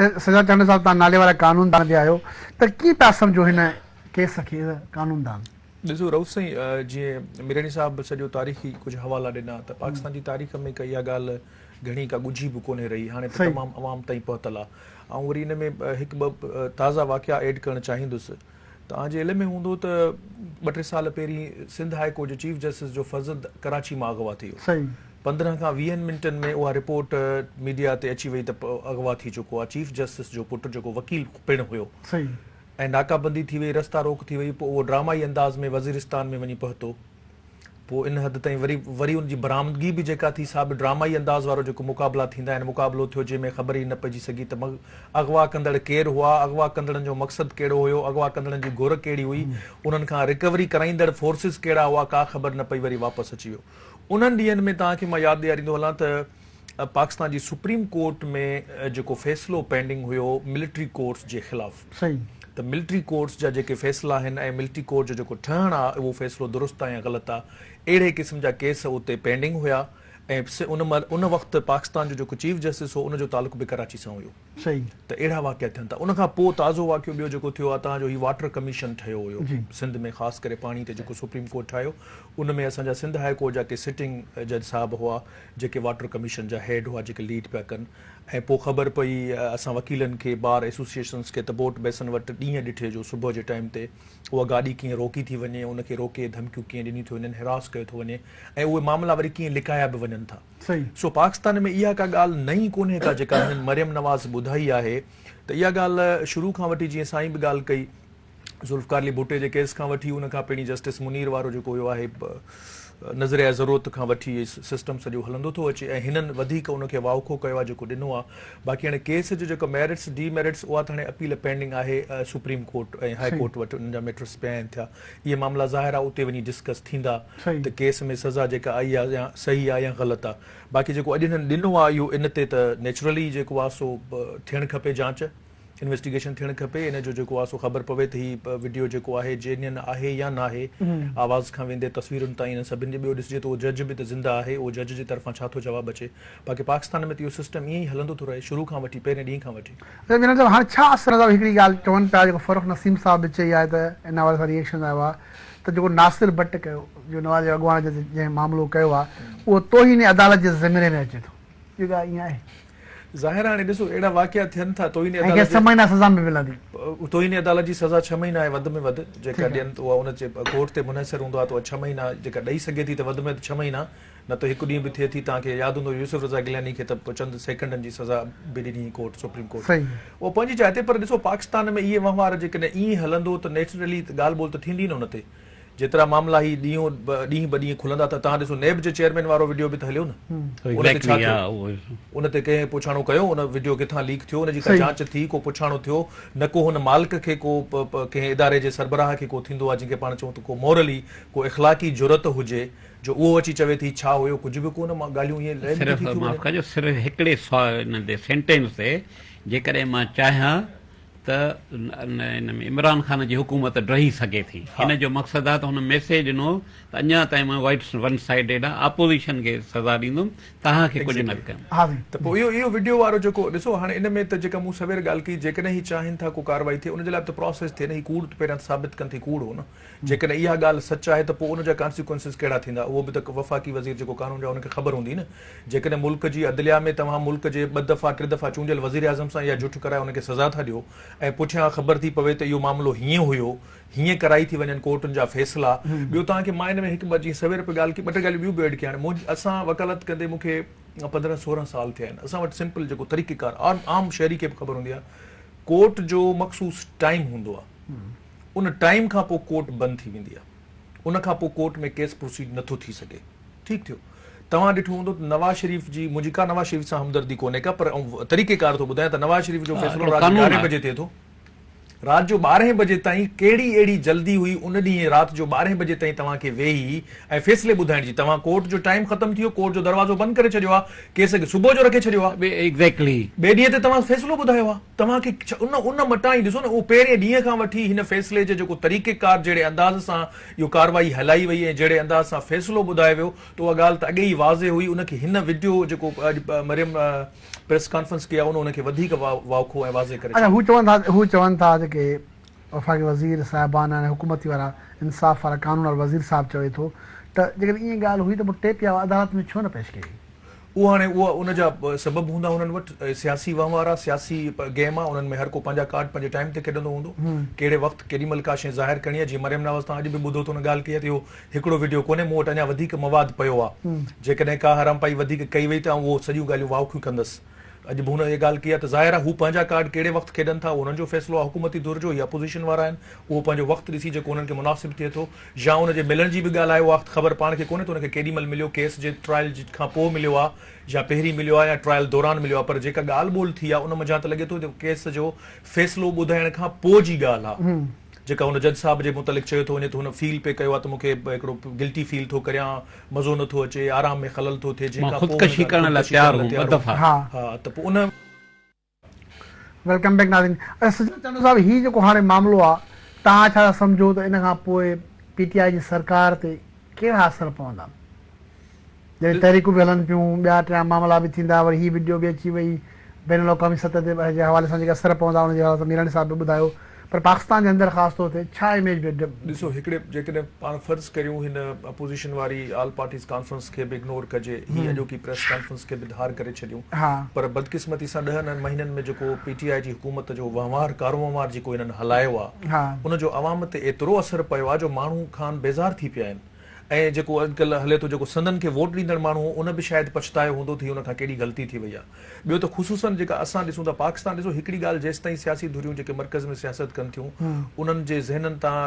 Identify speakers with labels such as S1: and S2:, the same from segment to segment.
S1: سجاد چانڊيو صاحب توهان نالي وارا قانوندان به آهيو ته ڪيئن پيا سمجهو هن ڪيس کي قانوندان.
S2: ڏسو رئوف سائين جيئن ميراڻي صاحب به سڄو تاريخي ڪجهه حوالا ڏنا ته پاڪستان جي تاريخ ۾ ڪا اها ڳالهه گهڻي ڪا ڳجهي به ڪونهي رهي هاڻي ته تمام عوام تائين پهتل آهي آئون وري ان ۾ هڪ ٻه تازا واقعا ايڊ ڪرڻ چاهيندس توهان جي علم ۾ هوندو ته ٻه ٽي سال پهرين سنڌ هاء ڪورٽ جي چيف جسٽس جو فرزند ڪراچي مان اغوا ٿي ويو 15 کان ويهن منٽن ۾ اها رپورٽ ميڊيا تي اچي وئي ته اغوا ٿي چڪو آهي چيف جسٽس جو پٽ جيڪو وڪيل پڻ هيو ۽ ناڪابندي ٿي وئي، رستا روڪ ٿي وئي، پوء اهو ڊرامائي انداز ۾ وزيرستان ۾ وڃي پهتو، پوء ان حد تائين وري وري ان جي برآمدگي به جيڪا ٿي سا به ڊرامائي انداز وارو جيڪو مقابلا ٿيندا آهن، مقابلو ٿيو جنهن ۾ خبر ئي نه پئجي سگهي ته اغوا ڪندڙ ڪير هئا، اغوا ڪندڙن جو مقصد ڪهڙو هيو، اغوا ڪندڙن جي گهر ڪهڙي هئي، انهن کان رڪوري ڪرائيندڙ فورسز ڪهڙا هئا، ڪا خبر نه پئي وري واپس اچي ويو. انهن ڏينهن ۾ توهان کي مان ياد ڏياريندو هلان ته پاڪستان جي سپريم ڪورٽ ۾ جيڪو فيصلو پينڊنگ هيو ملٽري ڪورٽس جي خلاف ته ملٽري ڪورٽس جا جيڪي فيصلا آهن ۽ ملٽري ڪورٽ جو جيڪو ٺهڻ آ اهو فيصلو درست آ يا غلط آ اهڙي قسم جا ڪيس اتي پينڊنگ هيا ۽ ان مهل ان وقت پاڪستان جو جيڪو چيف جسٽس هو ان جو تعلق به ڪراچي سان هيو ته اهڙا واقعا ٿين ٿا ان کان پوء تازو واقعو ٻيو جيڪو ٿيو آ تان جو هي واٽر ڪميشن ٺهيو هيو سنڌ ۾ خاص ڪري پاڻي تي جيڪو سپريم ڪورٽ ٺاهيو ان ۾ اسان جا سنڌ هاء ڪورٽ جا ڪي سٽنگ جج صاحب هئا جيڪي واٽر ڪميشن جا هيڊ هئا جيڪي ليڊ پيا ڪن ۽ پوء خبر پئي اسان وڪيلن کي بار ايسوسيئيشنس کي ته بوٽ بيسن وٽ ڏينهن ڏٺي جو صبح جي ٽائيم تي اها گاڏي ڪيئن روڪي ٿي وڃي ان کي روڪي ڌمڪيون ڪيئن ڏنيون ٿيون وڃن هراس ڪيو ٿو وڃي ۽ اهي معاملا وري ڪيئن لڪايا به وڃن ٿا سو پاڪستان ۾ اها ڪا ڳالهه نئين ڪونهي ڪا جيڪا هنن مريم نواز ٻڌائي آهي ته اها ڳالهه شروع کان وٺي جيئن سائين به ڳالهه ڪئي ذوالفقار علي ڀٽي جي ڪيس کان وٺي ان کان پهرين جسٽس منير وارو جيڪو هيو آهي نظريه ضرورت کان وٺي سسٽم سڄو هلندو ٿو اچي ۽ هنن وڌيڪ ان کي واوکو ڪيو آهي جيڪو ڏنو آهي باقي هاڻي ڪيس جو جيڪو ميرٽس ڊي ميرٽس اها ته هاڻي اپيل پينڊنگ آهي سپريم ڪورٽ ۽ هاء ڪورٽ وٽ انهن جا ميٽرس پيا آهن ٿيا اهي معاملا ظاهر آهي اتي وڃي ڊسڪس ٿيندا ته ڪيس ۾ سزا جيڪا آئي آهي يا صحيح آهي يا غلط آهي باقي جيڪو اڄ هنن ڏنو آهي اهو ان تي ته نيچرلي جيڪو آهي سو ٿيڻ کپي جاچ. انويسٽيگيشن ٿيڻ کپي ان جو جيڪو آ سو خبر پوي ته هي وڊيو جيڪو آهي جينين آهي يا ناهي آواز کان ويندي تصويرن تائين انهن سڀن جي ٻيو ڏسجي ته اهو جج به ته زنده آهي اهو جج جي طرفان ڇا ٿو جواب اچي باقي پاڪستان ۾ ته اهو سسٽم ائين ئي هلندو ٿو رهي شروع کان وٺي پهرين ڏينهن کان وٺي.
S1: اچا جنرل صاحب هاڻي ڇا اثر صاحب هڪڙي ڳالهه چون پيا جيڪو فرخ نسيم صاحب به چئي آهي ته ان حوالي سان ريئيڪشن آيو آهي ته جيڪو ناصر بٽ ڪيو جو نواز جي اڳواڻ جنهن معاملو ڪيو آهي اهو توهين عدالت جي زمري ۾ اچي ٿو اهو ڳالهه ائين آهي.
S2: ظاهر آهي هاڻي ڏسو اهڙا واقعا ٿين ٿا توهين
S1: ۽ کيس
S2: عدالت
S1: ڇهه مهينا سزا به ملندي.
S2: توهين عدالت جي سزا ڇهه مهينا آهي وڌ ۾ وڌ جيڪا ڏين ته اها ان جي ڪورٽ تي منحصر هوندو آهي ته اها ڇهه مهينا جيڪا ڏئي سگهي ٿي ته وڌ ۾ وڌ ڇهه مهينا نه ته هڪ ڏينهن به ٿئي ٿي توهان کي ياد هوندو يوسف رضا گيلاني کي ته چند سيڪنڊن جي سزا به ڏني هئي ڪورٽ سپريم ڪورٽ اها پنهنجي جاء تي پر ڏسو پاڪستان ۾ اهي وهنوار جيڪڏهن ائين هلندو ته نيچرلي ڳالهه ٻولهه ته ٿيندي نه ان تي جيترا معاملا هي ڏينهون ڏينهن به ڏينهن کلندا ته توهان ڏسو نيب جي چيئرمين وارو وڊيو به ته هليو نه ان تي ڇا ٿيو ان تي ڪنهن پڇاڻو ڪيو ان وڊيو ڪٿان ليڪ ٿيو ان جي ڪا جاچ ٿي ڪو پڇاڻو ٿيو نه ڪو هن مالڪ کي ڪو ڪنهن اداري جي سربراهه کي ڪو ٿيندو آهي جنهن کي پاڻ چئون ته ڪو مورلي ڪو اخلاقي جرئت هجي جو اهو اچي چوي ٿي ڇا هيو ڪجهه به ڪونه مان ڳالهيون ائين لين
S3: صرف
S2: ٿي
S3: معاف ڪجو صرف هڪڙي سوال ان تي سينٽينس تي جيڪڏهن مان چاهيان ته ان ۾ عمران خان جي حڪومت ڊهي سگهي ٿي. هن جو مقصد آهي ته هن ميسيج ڏنو ته اڃا تائين مان وائٽ ون سائيڊيڊ آهيان، اپوزيشن کي سزا ڏيندم، توهان کي ڪجهه نه ڪندم.
S2: ته پوء اهو اهو وڊيو وارو جيڪو ڏسو هاڻي ان ۾ ته جيڪا مون سوير ڳالهه ڪئي جيڪڏهن هي چاهين ٿا ڪو ڪارروائي ٿئي ان جي لاء به ته پراسيس ٿئي نه هي ڪوڙ ته پهريان ته ثابت ڪن ته هي ڪوڙ هو نه جيڪڏهن اها ڳالهه سچ آهي ته پوء ان جا ڪانسيڪوئنسز ڪهڙا ٿيندا اهو به ته وفاقي وزير جيڪو قانون جو آهي ان کي خبر هوندي نه جيڪڏهن ملڪ جي عدليا ۾ توهان ملڪ جي ٻه دفعا ٽي دفعا چونڊيل وزيراعظم سان اها جٺ ڪرائي ان کي سزا ٿا ڏيو ۽ پٺيان خبر ٿي پوي ته اهو معاملو هيئن هيو هيئن ڪرائي ٿي وڃن ڪورٽن جا فيصلا ٻيو توهان کي مان ان ۾ هڪ ٻه جيئن سوير پئي ڳالهه ڪئي ٻه ٽي ڳالهيون ٻيون به ايڊ ڪيان هاڻي اسان وڪالت ڪندي مون کي 15 16 سال ٿيا آهن اسان وٽ سمپل جيڪو طريقي ڪار عام شهري کي به خبر هوندي آهي ڪورٽ جو مخصوص ٽائيم هوندو آهي ان ٽائيم کان پوء ڪورٽ بند ٿي ويندي آهي ان کان پوء ڪورٽ ۾ ڪيس پروسيڊ نٿو ٿي سگهي ٺيڪ ٿيو توهان ڏٺو هوندو ته نواز شريف جي منهنجي ڪا نواز شريف سان همدردي ڪونهي ڪا پر آئون طريقي ڪار ٿو ٻڌايان ته نواز شريف جو فيصلو رات جو يارهين بجي ٿئي ٿو رات جو ٻارهين بجي تائين ڪهڙي اهڙي جلدي هئي ان ڏينهن رات جو ٻارهين بجي تائين توهان کي ويهي ۽ فيصلي ٻڌائڻ جي توهان ڪورٽ جو ٽائيم ختم ٿي ويو ڪورٽ جو دروازو بند ڪري ڇڏيو آهي ڪيس کي صبح جو رکي ڇڏيو آهي
S3: ايگزيڪٽلي
S2: ٻئي ڏينهن تي توهان فيصلو ٻڌايو آهي. توهان کي ان ان مٽان ئي ڏسو نه اهو پهرين ڏينهن کان وٺي هن فيصلي جي جيڪو طريقيڪار جهڙي انداز سان اهو ڪارروائي هلائي وئي ۽ جهڙي انداز سان فيصلو ٻڌايو ويو ته اها ڳالهه ته اڳي ئي واضح هئي ان کي هن وڊيو جيڪو اڄ مريم پريس ڪانفرنس ڪئي آهي ان ان کي وڌيڪ واکو ۽ واضح ڪري
S1: اڇا
S2: ڇڏيو.
S1: هو چون ٿا هو چون ٿا جيڪي وفاقي وزير صاحبان ۽ حڪومتي وارا انصاف وارا قانون وارو وزير صاحب چوي ٿو ته جيڪڏهن ائين ڳالهه هئي ته پوء ٽيپ يا عدالت ۾ ڇو نه پيش ڪئي وئي؟
S2: اهو هاڻي اهو ان جا سبب هوندا هنن وٽ سياسي وهنوار آ سياسي گيم آ انهن ۾ هر ڪو پنهنجا ڪارڊ پنهنجي ٽائيم تي کيڏندو هوندو ڪهڙي وقت ڪيڏي مهل ڪا شيء ظاهر ڪرڻي آ جيئن مريم نواز توهان اڄ به ٻڌو ته هن ڳالهه ڪئي آ ته اهو هڪڙو وڊيو ڪونهي مون وٽ اڃا وڌيڪ مواد پيو آ جيڪڏهن ڪا حرامپائي وڌيڪ ڪئي وئي ته آئون اهو سڄيون ڳالهيون واکيون ڪندس اڄ به هن اها ڳالهه ڪئي آ ته ظاهر آ هو پنهنجا ڪارڊ ڪهڙي وقت کيڏن ٿا اهو انهن جو فيصلو آ حڪومتي ڌر جو هي اپوزيشن وارا آهن اهو پنهنجو وقت ڏسي جيڪو انهن کي مناسب ٿئي ٿو يا ان جي ملڻ جي به ڳالهه آهي اها خبر پاڻ کي ڪونهي ته ان کي ڪيڏي مهل مليو ڪيس جي ٽرائل کان پوء مليو آ يا پهرين مليو آ يا ٽرائل دوران مليو آ پر جيڪا ڳالهه ٻولهه ٿي آ ان منجهان ته لڳي ٿو ته ڪيس جو فيصلو ٻڌائڻ کان پوء جي ڳالهه آ جيڪا هن جج صاحب جي متعلق چيو ٿو وڃي ته هن فيل پئي ڪيو آ ته مون کي هڪڙو گلٽي فيل ٿو ڪريان مزو نه ٿو اچي آرام ۾ خلل ٿو ٿئي جنهن
S3: مان
S2: کان پوء هن
S3: خودڪشي
S2: ڳالهه
S3: ڪرڻ لاء
S2: خودڪشي
S3: تيار
S2: ڪرڻ لاء
S3: هئم ٻه
S2: تيار هو
S3: دفعا.
S2: ها ته پوء ان.
S1: Welcome back ناظرين اچا سجاد چانڊيو صاحب هي جيڪو هاڻي معاملو آ توهان ڇا ٿا سمجهو ته ان کان پوء پي ٽي آء جي سرڪار تي ڪهڙا اثر پوندا جڏهن تحريڪون به هلن پيون ٻيا ٽيان معاملا به ٿيندا وري هي وڊيو به اچي وئي بين الاقوامي سطح تي جي حوالي سان جيڪي اثر پوندا ان جي حوالي سان ميراڻي صاحب به ٻڌايو پر پاڪستان جي اندر خاص طور تي ڇا اميج به
S2: ڏسو هڪڙي جيڪڏهن پاڻ فرض ڪريون هن اپوزيشن واري آل پارٽيز ڪانفرنس کي به اگنور ڪجي هي اڄوڪي پريس ڪانفرنس کي به ڌار ڪري ڇڏيون پر بدقسمتي سان ڏهن مهينن ۾ جيڪو پي ٽي آء جي حڪومت جو وهنوار ڪاروهنوار جيڪو هنن هلايو آ ان جو عوام تي ايترو اثر پيو آ جو ماڻهو کان بيزار ٿي پيا آهن ۽ جيڪو اڄڪلهه هلي ٿو جيڪو سندن کي ووٽ ڏيندڙ ماڻهو هو ان به شايد پڇتايو هوندو ته هي ان کان ڪيڏي غلطي ٿي وئي آهي. ٻيو ته خصوصن جيڪا اسان ڏسون ٿا پاڪستان ڏسو هڪڙي ڳالهه جيستائين سياسي ڌريون جيڪي مرڪز ۾ سياست ڪن ٿيون انهن جي ذهنن تان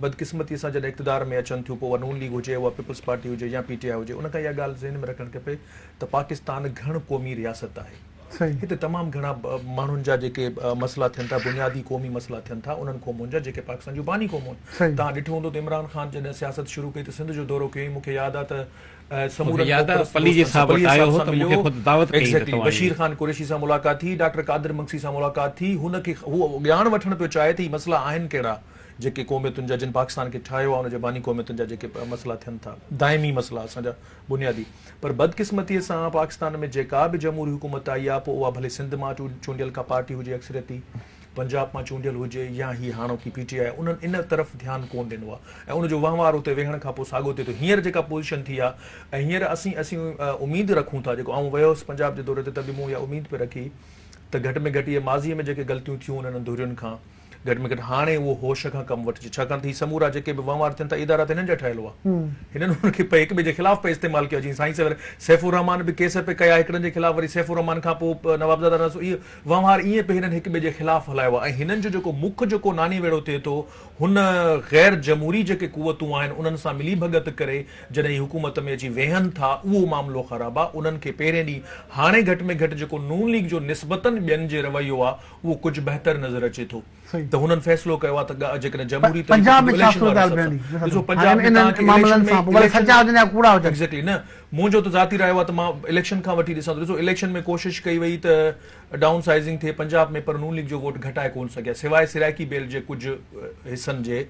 S2: بدقسمتي سان جڏهن اقتدار ۾ اچن ٿيون پوء اها نون ليگ هجي اها پيپلز پارٽي هجي يا پي ٽي آء هجي ان کان اها ڳالهه ذهن ۾ رکڻ کپي ته پاڪستان گهڻ قومي رياست آهي. هتي تمام گهڻا ماڻهن جا جيڪي مسئلا ٿين ٿا بنيادي قومي مسئلا ٿين ٿا انهن قومن جا جيڪي پاڪستان جون باني قومون توهان ڏٺو هوندو ته عمران خان جڏهن سياست شروع ڪئي ته سنڌ جو دورو ڪيائين مون کي ياد آهي ته سمورن قومپرست دوستن سان پليجي صاحب سان مليو ايگزيڪٽلي بشير خان قريشي سان ملاقات ٿي ڊاڪٽر قادر مگسي سان ملاقات ٿي هن کي هو ڄاڻ وٺڻ پيو چاهي ته هي مسئلا آهن ڪهڙا جيڪي قوميتن جا جن پاڪستان کي ٺاهيو آهي ان جي باني قوميتن جا جيڪي مسئلا ٿين ٿا دائمي مسئلا اسان جا بنيادي پر بدقسمتيء سان پاڪستان ۾ جيڪا به جمهوري حڪومت آئي آ پوء اها ڀلي سنڌ مان چونڊيل ڪا پارٽي هجي اڪثريتي، پنجاب مان چونڊيل هجي يا هي هاڻوڪي پي ٽي آء انهن ان طرف ڌيان ڪونه ڏنو آ ۽ ان جو وهنوار اتي ويهڻ کان پوء ساڳيو ٿئي ٿو هينئر جيڪا پوزيشن ٿي آ ۽ هينئر اسين اسين اميد رکون ٿا جيڪو آئون ويو هوس پنجاب جي دوري تي ته به مون اها اميد پئي رکي ته گهٽ ۾ گهٽ اهي ماضيء ۾ جيڪي غلطيون ٿيون انهن ڌرين کان گهٽ ۾ گهٽ هاڻي اهو هوش کان ڪم وٺجي ڇاڪاڻ ته هي سمورا جيڪي به وهنوار ٿين ٿا ادارا ته هنن جا ٺهيل هئا هنن انهن کي پئي هڪ ٻئي جي خلاف پئي استعمال ڪيو جيئن سائين سيف سيف الرحمان به ڪيس پئي ڪيا هڪڙن جي خلاف وري سيف الرحمان کان پوء نوابزاده ناصر اهي وهنوار ائين پئي هنن هڪ ٻئي جي خلاف هلايو آهي ۽ هنن جو جيڪو مک جيڪو ناني ويڙهو ٿئي ٿو هن غير جمهوري جيڪي قوتون آهن انهن سان ملي ڀڳت ڪري جڏهن هي حڪومت ۾ اچي ويهن ٿا اهو معاملو خراب آهي انهن کي پهرين ڏينهن هاڻي گهٽ ۾ گهٽ جيڪو نون ليگ جو نسبتن ٻين جي رويو آهي اهو ڪجهه بهتر نظر اچي ٿو ته هنن فيصلو ڪيو آهي ته جيڪڏهن جمهوري طريقي
S1: پنجاب ۾ ڇا صورتحال بيهندي
S2: ڏسو پنجاب ۾ توهان کي اليڪشن ۾
S1: سچا هجن يا ڪوڙا هجن
S2: ايگزيڪٽلي نه منهنجو ته ذاتي رايو آهي ته مان اليڪشن کان وٺي ڏسان ٿو ڏسو اليڪشن ۾ ڪوشش ڪئي وئي ته ڊائون سائيزنگ ٿئي پنجاب ۾ پر نون ليگ جو ووٽ گهٽائي ڪونه سگهيا سواء سرائيڪي بيلٽ جي ڪجهه حصن جي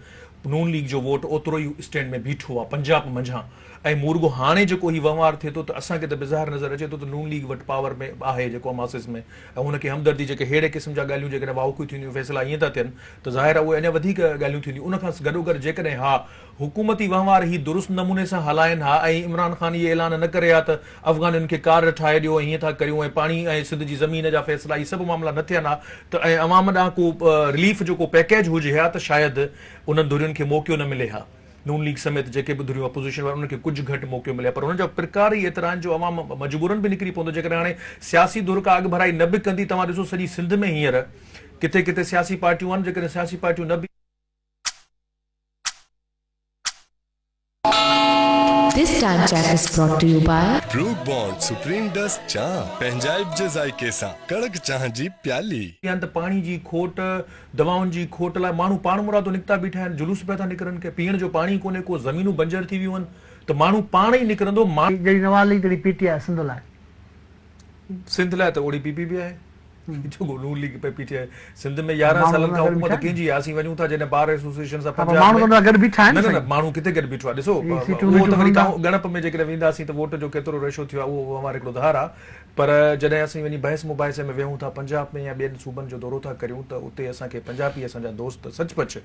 S2: نون ليگ جو ووٽ اوترو ئي اسٽينڊ ۾ بيٺو آهي پنجاب منجهان ۽ مون رڳو هاڻي جيڪو هي وهنوار ٿئي ٿو ته اسان کي ته بظاهر نظر اچي ٿو ته نون ليگ وٽ پاور ۾ آهي جيڪو ماسز ۾ ۽ هن کي همدردي جيڪي ههڙي قسم جا ڳالهيون جيڪڏهن واهوڪيون ٿينديون فيصلا ائين ٿا ٿين ته ظاهر آهي اهي اڃا وڌيڪ ڳالهيون ٿينديون ان کان گڏوگڏ جيڪڏهن ها حڪومتي وهنوار هي درست نموني سان هلائن ها ۽ عمران خان اهي اعلان نه ڪري ها ته افغانين کي ڪارڊ ٺاهي ڏيو ۽ هيئن ٿا ڪريون ۽ پاڻي ۽ سنڌ جي زمين جا فيصلا اهي سڀ معاملا نه ٿين ها ته ۽ عوام ڏانهن ڪو رليف جو ڪو پيڪيج هجي ها ته شايد انهن ڌرين کي موقعو نه ملي ها. نون ليگ سميت جيڪي به ڌريون اپوزيشن واريون انهن کي ڪجهه گهٽ موقعو مليا پر انهن جا پرڪار ئي ايترا آهن جو عوام مجبورن به نڪري پوندو جيڪڏهن هاڻي سياسي ڌر ڪا اڳڀرائي نه به ڪندي توهان ڏسو سڄي سنڌ ۾ هينئر ڪٿي ڪٿي سياسي پارٽيون آهن جيڪڏهن سياسي پارٽيون نه به
S4: This time check is brought to you by.
S5: Brooke Bond Supreme Dust چانهه پنهنجائپ جي ذائقي سان ڪڙڪ چانهه جي پيالي.
S2: آهن ته پاڻي جي کوٽ دوائن جي کوٽ لاء ماڻهو پاڻمرادو نڪتا بيٺا آهن، جلوس پيا ٿا نڪرن، ڪي پيئڻ جو پاڻي ڪونهي ڪو، زمينون بنجر ٿي ويون آهن ته ماڻهو پاڻ ئي نڪرندو.
S1: جهڙي نواز ليگ تهڙي پي ٽي آء سنڌ لاء.
S2: سنڌ لاء ته اوڙي پي پي به آهي. جيڪو Noon league P T I Sindh ۾ 11 سالن کان حڪومت ڪنهن جي آهي اسين وڃون ٿا جڏهن بار ايسوسيئيشن سان پنجاب ۾
S1: گڏ بيٺا آهن
S2: نه نه ماڻهو ڪٿي گڏ بيٺو آهي ڏسو اهو ته وري ڳڻپ ۾ جيڪڏهن وينداسين ته ووٽ جو ڪيترو ريشو ٿيو آهي اهو اوهان هڪڙو ڌار آهي پر جڏهن اسين وڃي بحث مباحثي ۾ ويهون ٿا پنجاب ۾ يا ٻين صوبن جو دورو ٿا ڪريون ته اتي اسان کي پنجابي اسان جا دوست سچ پچ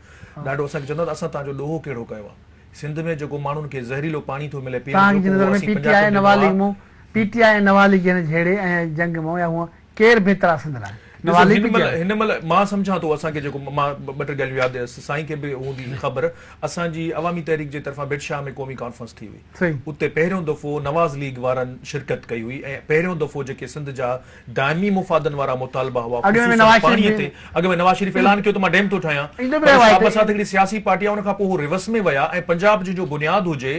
S2: ڏاڍو اسان کي چوندا ته اسان توهان جو ڏوهه ڪهڙو ڪيو آهي سنڌ ۾ جيڪو ماڻهن کي زهريلو پاڻي ٿو ملي پيئڻ جو اهو اسين پنجاب ۾ ڏنو آهي.
S1: پي ٽي آء ۽ نواز ليگ جي هن جهيڙي ۽ جنگ مان يا هونء ڪير بهتر آهي سنڌ لاء؟
S2: نواز ليگ هن مهل هن مهل مان سمجهان ٿو اسان کي جيڪو مان ٻه ٽي ڳالهيون ياد سائين کي به هوندي خبر اسان جي عوامي تحريڪ جي طرفان ڀٽ شاهه ۾ قومي ڪانفرنس ٿي هئي اتي پهريون دفعو نواز ليگ وارن شرڪت ڪئي هئي ۽ پهريون دفعو جيڪي سنڌ جا دائمي مفادن وارا مطالبا هئا خصوصن پاڻي تي اڳ ۾ نواز شريف اعلان ڪيو ته مان ڊيم ٿو ٺاهيان پر شاهه برسات هڪڙي سياسي پارٽي آهي ان کان پوء هو ريورس ۾ ويا ۽ پنجاب جنهن جو بنياد هجي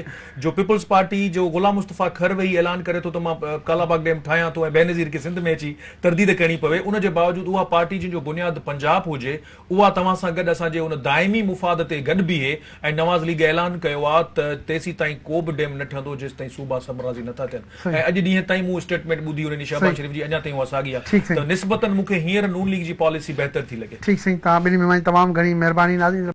S2: جو پيپلز پارٽي جو غلام مصطفيٰ کر ويهي اعلان ڪري ٿو ته مان ڪالاباغ ڊيم ٺاهيان ٿو ۽ بينظير کي سنڌ ۾ اچي ترديد ڪرڻي پوي ان جي باوجود اها پارٽي جنهن جو بنياد پنجاب هجي اها توهان سان گڏ اسان جي ان دائمي مفاد تي گڏ بيهي ۽ نواز ليگ اعلان ڪيو آ ته تيسيتائين ڪو به ڊيم نه ٺهندو جيستائين صوبا سڀ راضي نه ٿا ٿين ۽ اڄ ڏينهن تائين مون اسٽيٽمينٽ ٻڌي ان ڏينهن شهباز شريف جي اڃا تائين اها ساڳي آ ته نسبتن مون کي هينئر نون ليگ جي پاليسي بهتر ٿي لڳي.
S1: ٺيڪ سائين توهان ٻنهي مهمانن جي تمام گهڻي مهرباني ناظرين.